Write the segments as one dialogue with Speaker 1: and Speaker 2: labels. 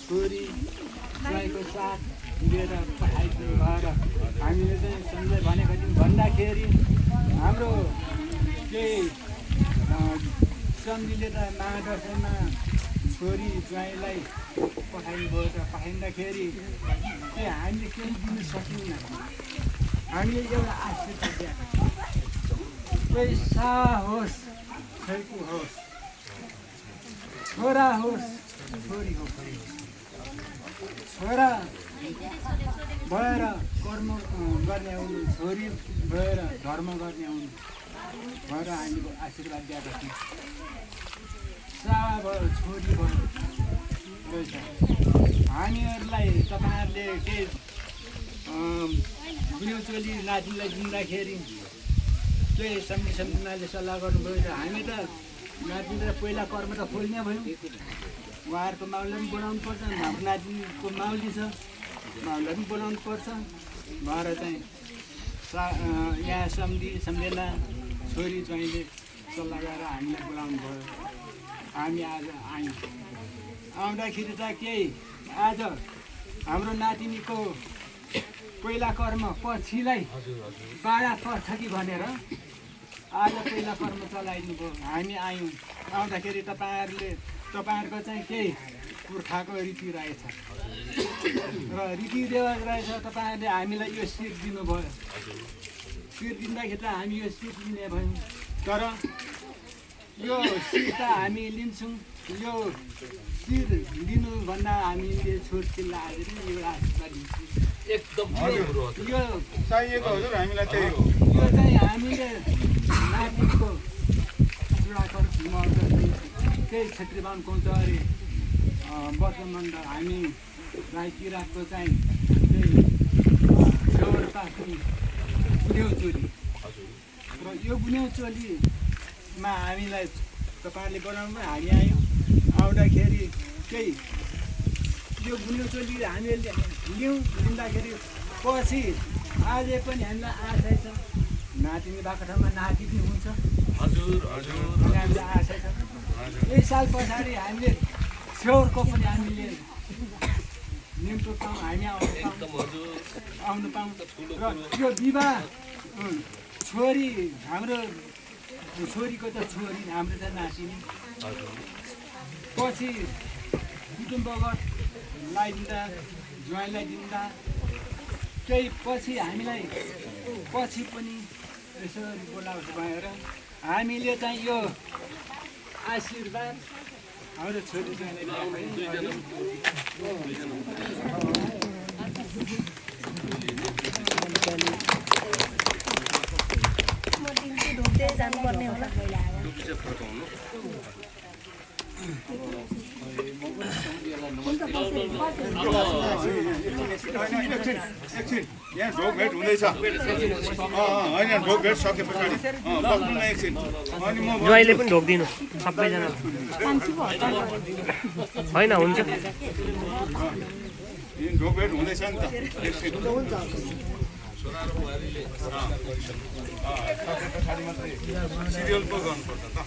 Speaker 1: छोरी ज्वाइँको साथ लिएर पठाइदिनु भएर हामीले चाहिँ सम्झै भनेको थियौँ भन्दाखेरि हाम्रो केही सम्झीले त महादशैँमा छोरी ज्वाइँलाई पठाइदिनु भयो। पठाइँदाखेरि चाहिँ हामीले केही दिन सकिन्न। हामीले एउटा आश्रित दिएका छौँ, पैसा होस् छैको होस्, छोरा होस् छोरी होस्, छोरा भएर कर्म गर्ने आउनु, छोरी भएर धर्म गर्ने आउनु भएर हामीले आशीर्वाद दिएका छौँ। सावा भयो छोरी भयो रहेछ। हामीहरूलाई तपाईँहरूले केही गुन्यौ चोली नातिनीलाई दिँदाखेरि केही सम्झनाले सल्लाह गर्नुभयो। हामी त नातिनी पहिला कर्म त खोल्ने भयौँ। उहाँहरूको माउलाई पनि बोलाउनु पर्छ, हाम्रो नातिनीको माउली छ, माउलाई पनि बोलाउनु पर्छ भएर चाहिँ यहाँ सम्झेना छोरी ज्वाइँले सल्लाह गरेर हामीलाई बोलाउनु भयो। हामी आज आयौँ। आउँदाखेरि त केही आज हाम्रो नातिनीको पहिला कर्म पछिलाई बाधा पर्छ कि भनेर आज पहिला कर्म चलाइदिनु भयो। हामी आयौँ। आउँदाखेरि तपाईँहरूको चाहिँ केही पुर्खाको रीति रहेछ र रीतिरिवाज रहेछ। तपाईँहरूले हामीलाई यो सिट दिनुभयो। सिट दिँदाखेरि त हामी यो सिट लिने भयौँ। तर यो सिट त हामी लिन्छौँ। यो सिट लिनुभन्दा हामीले छोरीलाई आएर यो आशीर्वाद दिन्छौँ।
Speaker 2: एकदम
Speaker 1: यो
Speaker 3: चाहिएको हजुर हामीलाई त्यही हो।
Speaker 1: यो चाहिँ हामीले नातिको बुढाको केही छेत्री बाहुन कौचरी वर्तमान हामी राई किराँतको चाहिँ त्यही सेवरपासनी गुन्यौ चोली र यो गुन्यौ चोलीमा हामीलाई तपाईँहरूले बोलाउनु हामी आयौँ। आउँदाखेरि केही यो गुन्यौ चोली हामीले लिँदाखेरि पछि अझै पनि हामीलाई आशा छ नातिनी भएको ठाउँमा नाति पनि हुन्छ। हामीलाई आशा छ। यही साल पछाडि हामीले स्योरको पनि हामीले निम्तो पाउँ, हामी आउनु पाउँ। र यो विवाह छोरी हाम्रो छोरीको त छोरी, हाम्रो त नातिनी पछि कुटुम्बगत लगाइदिँदा ज्वाइँलाई दिँदा केही पछि हामीलाई पछि पनि यसो बोलाउँछ भएर हामीले चाहिँ यो आशीर्वाद हाम्रो छोरी ज्वाइँलाई
Speaker 4: जानुपर्ने होला।
Speaker 3: यहाँ ढोकभेट हुँदैछ होइन, ढोकभेट सके पछाडि बस्नु न एकछिन। अनि म
Speaker 5: ज्वाइँले पनि ढोकिदिनु सबैजना होइन हुन्छ।
Speaker 3: ढोकभेट हुँदैछ नि त एकछिन। सके पछाडि मात्रै सिरियल पो गर्नुपर्छ त।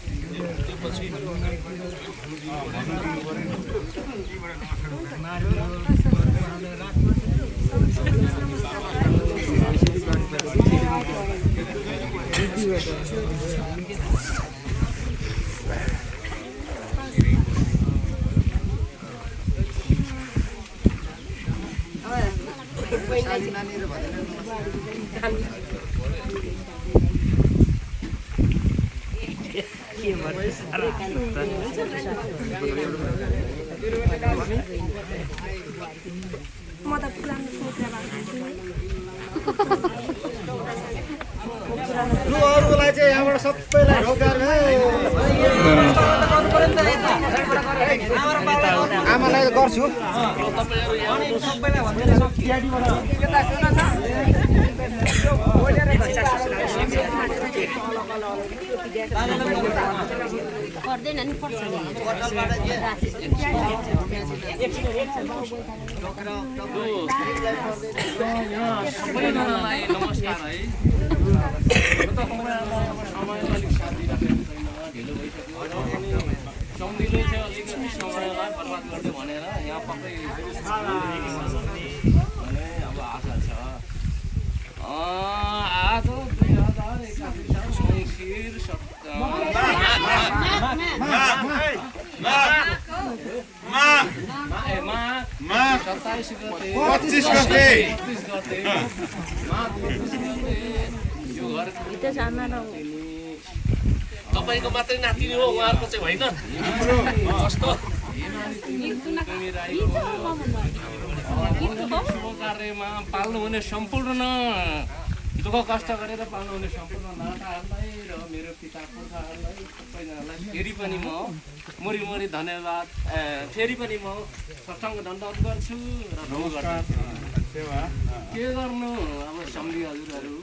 Speaker 4: म त पुरानो सोचेर
Speaker 6: अरूलाई चाहिँ यहाँबाट सबैलाई रोजगार आमालाई गर्छु।
Speaker 4: पर्दैन नि पर्छ
Speaker 2: सबैजनालाई नमस्कार है। समय अलिक साथ दिइराखेको छैन, ढिलो भइसक्यो। ढिलो छ अलिकति समयलाई बर्बाद गर्दै भनेर यहाँ पक्कै भने अब आशा छ आज 2081 मङ्सिर 27 गते
Speaker 3: 25 गते
Speaker 2: यो घर
Speaker 7: तपाईँको मात्रै नातिनी हो उहाँहरूको चाहिँ होइन कस्तो
Speaker 2: शुभ कार्यमा पाल्नुहुने सम्पूर्ण दुःख कष्ट गरेर पाल्नुहुने सम्पूर्ण नाताहरूलाई र मेरो पिता पुर्खाहरूलाई सबैजनालाई फेरि पनि म मुरी धन्यवाद फेरि पनि म सत्सङ्ग दण्डवत गर्छु र के गर्नु अब सम्झी हजुरहरू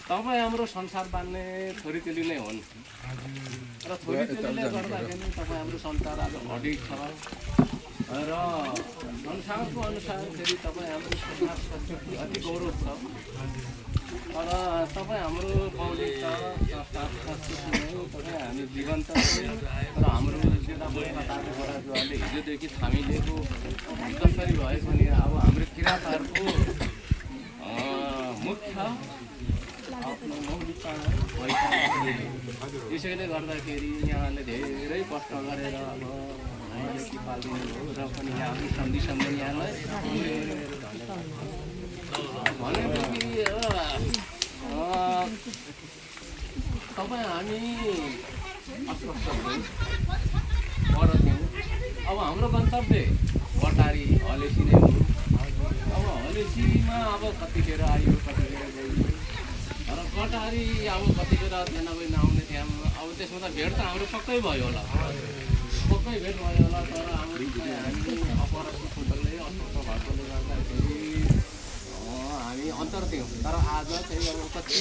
Speaker 2: तपाईँ हाम्रो संसार बाँध्ने छोरीचेली नै हुन् र छोरीचेलीले गर्दाखेरि तपाईँ हाम्रो संसार आज अडिग छ र संसारको अनुसार फेरि तपाईँ हाम्रो समाज संस्कृति अति गौरव छ तर तपाईँ हाम्रो मौलिक संस्कार संस्कृति नै तपाईँ हामी जीवन्त र हाम्रो जेठा बहिनी दाजु बराजुहरूले हिजोदेखि थामिलिएको जसरी भए पनि अब हाम्रो किराँतहरूको मुख्य आफ्नो मौलिकता यसैले गर्दाखेरि यहाँले धेरै कष्ट गरेर अब पालिदिनु हो र पनि यहाँ सम्झिसम्म यहाँलाई भनेपछि तपाईँ हामी अस्वस्थ थियौँ अब हाम्रो गन्तव्य बटारी हलेसी नै हो अब हलेसीमा अब कतिखेर आयो कतिखेर गयो र कटारी अब कतिखेर नभए नआउने थियौँ अब त्यसमा त भेट त हाम्रो पक्कै भयो होला पक्कै भेट भयो होला तर हाम्रो हामी अपराधको फुटलले अस्वस्थ भएकोले गर्दाखेरि हामी अन्तर थियौँ तर आज चाहिँ अब कति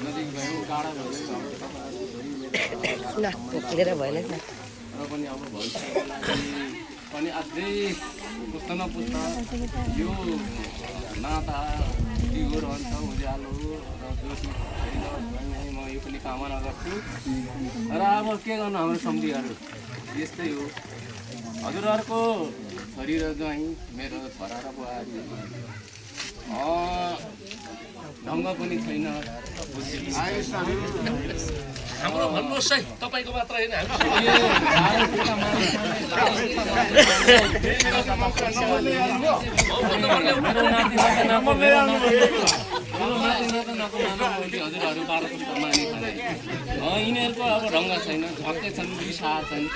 Speaker 2: नजिक भयौँ टाढा भयौँ र पनि अब भविष्यको लागि पनि अझै पुस्ता नपुस्ता यो नाता दिगो रहन्छ उज्यालो र जोसी भन्ने म यो पनि कामना गर्छु र अब के गर्नु हाम्रो सम्झीहरू यस्तै हो हजुरहरूको छोरी र ज्वाइँ मेरो छोरा र बुहारी ढङ्ग पनि छैन
Speaker 7: हाम्रो भन्नुहोस् है तपाईँको मात्र होइन
Speaker 2: हजुरहरू 12 पुस्ता मानि खाने यिनीहरूको अब ढङ्ग छैन झक्कै छन् रिसा छन्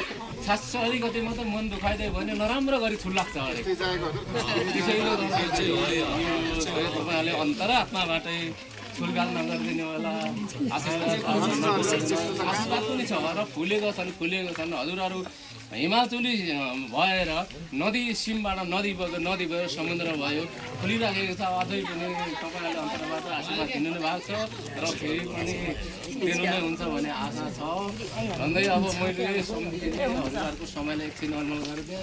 Speaker 2: खास अलिकति मात्रै मन दुखाइदियो भने नराम्रो गरी छुल्लाक्छ अरे त्यसैले तपाईँहरूले अन्तरात्माबाटै फुलगाल नगरिदिनु होला आशीर्वाद पनि छ र फुलेको छन् हजुरहरू हिमाचली भएर नदी सिमबाट नदी भयो समुद्र भयो खुलिराखेको छ अझै पनि तपाईँहरूले अन्तरबाट आशीर्वाद दिनु भएको छ र फेरि पनि दिनु नै हुन्छ भन्ने आशा छ भन्दै अब मैले सम्झिदिएँ हजुरहरूको समयलाई एकछिन अनुभव गरिदिएँ